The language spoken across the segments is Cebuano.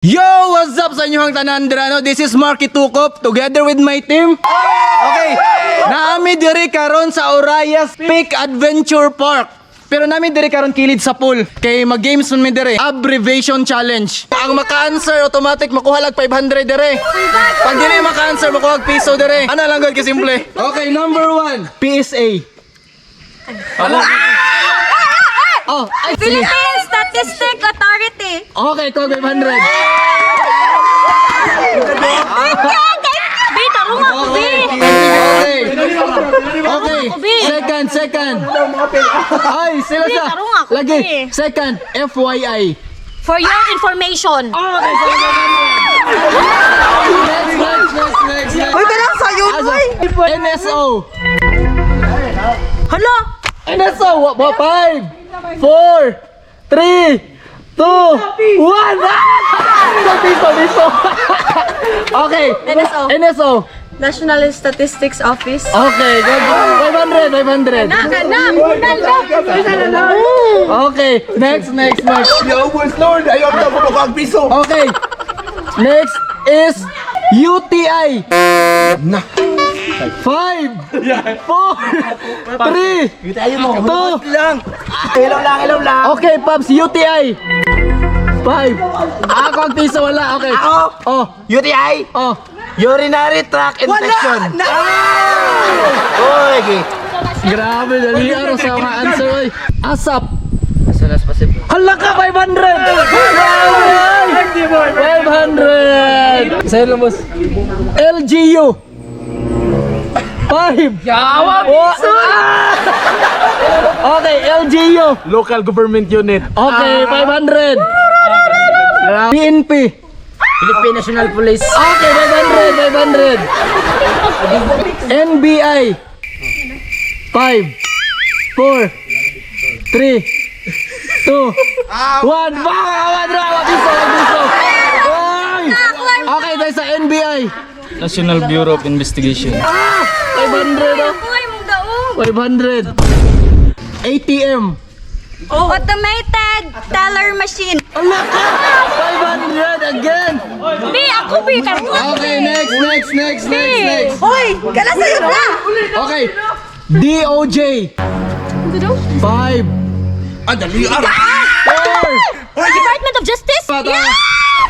Yo! What's up sa inyong tanan dira, no? This is Marky Tukop together with my team. Okay, naa mi diri karon sa Orias Peak Adventure Park. Pero naa mi diri karon kilid sa pool. Kay mag-games man mi diri. Abbreviation challenge. Ang maka-answer, automatic makuha lag 500 diri. Pag dili maka-answer, makuha og piso diri. Ano lang gud kasimple. Okay, number one, PSA. Oh, ay, sige. Philippine Statistic Authority. Okay, ko 500. Bi, tarong ako, Bi. Okay. Okay. Second, second. Ay, sila sa. Tarong ako, Lagi. Bi. Second, FYI. For your information. Okay, next, next, next, next, next. Uy, kanang sayo, Asa? NSO. Hala! NSO. Five, four, three, two, one. Ah! Piso, piso. Okay. NSO. NSO. National Statistics Office. Okay, go. 500, 500. Na, na, na. Okay, next, next, next. Yo, boss Lord, ayaw na ako ang piso. Okay. Next is UTI. Na. Five, four, three, two. Lang. Hello lang, hello lang. Okay, Pops, UTI. Five. Ako ang piso, wala. Okay. Ako? Oh, UTI, oh. urinary tract infection. Na! Oy, okay. Grabe, dali araw sa mga answer. Oy. ASAP. As soon as possible. Hala ka, 500! Grabe! 500! Sa'yo lang, boss. LGU. Five. Yawa, piso! Okay, LGU. Local Government Unit. Okay, 500. PNP. Philippine National Police. Okay, 500, 500. NBI. 5, 4, 3, 2, 1. Baka, 1, piso, piso. Ay! Okay, tayo sa NBI. National Bureau of Investigation. Ah! 500, oh. Buhay mong daog. 500. ATM. Automated teller machine. Ala ka! 500 again! Bi, ako, Bi, tarong ako. Okay, next, next, next, next, next. Uy, kana sayo na! Okay. DOJ. Five. Ah, dali ah. Four. Department of Justice? Pata. Yeah!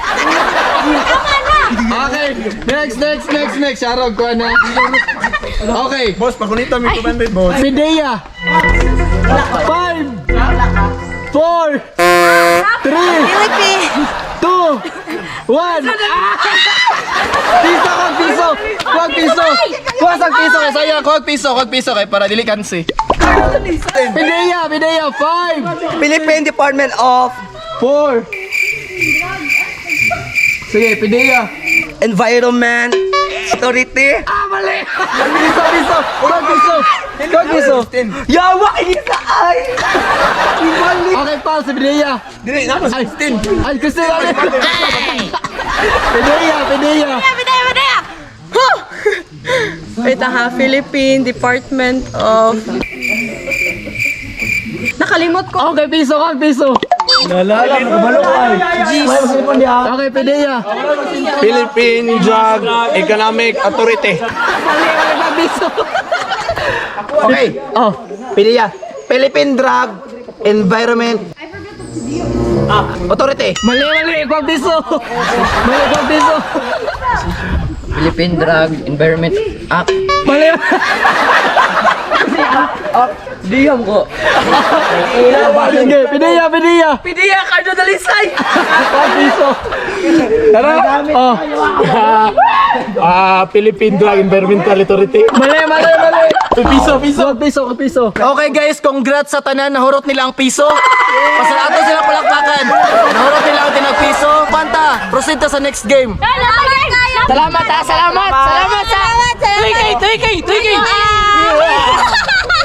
Tama na! Okay. Next, next, next, next. Sharog ko na. Okay. Boss, pagunita mi 200, boss. PDEA. Five. Four. Three. Philippine! Two. One. Ah! Piso, kag piso. Kag piso. Kuha sa piso kay saya. Kag piso, kag piso kay para dili kansi. PDEA, PDEA. Five. Philippine Department of Four. Sige, PDEA. Environment Authority. Ah, mali! Piso, piso! Kag piso! Kag piso! Yawa, isa ay! Okay, pause, PDEA. Dili na Ay, ay, kasi ano? PDEA, PDEA. PDEA, PDEA! Wait ha, Philippine Department of... Nakalimot ko. Okay, piso, kag piso. Okay, PDEA. Philippine Drug Economic Authority. Mali, mali, kag piso. Okay. Oh, PDEA. Philippine Drug Environment Authority. Mali, mali, kag piso. Mali, kag piso. Philippine Drug Environment Act. Mali. Diyam ko. Sige, PDEA, PDEA. PDEA, Cardo Dalisay! Kag piso. Tara. Oh. Ah, Philippine Drug Environmental Authority. Mali, mali, mali. Piso, piso. Piso, piso, piso. Okay guys, congrats sa tanan. Nahurot nila ang piso. Pasalato sila palakpakan. Nahurot nila ang tinag piso. Panta, proceed ta sa next game. Salamat! Salamat ha, salamat! Salamat sa Salamat! 3K, 3K, 3K! Ah!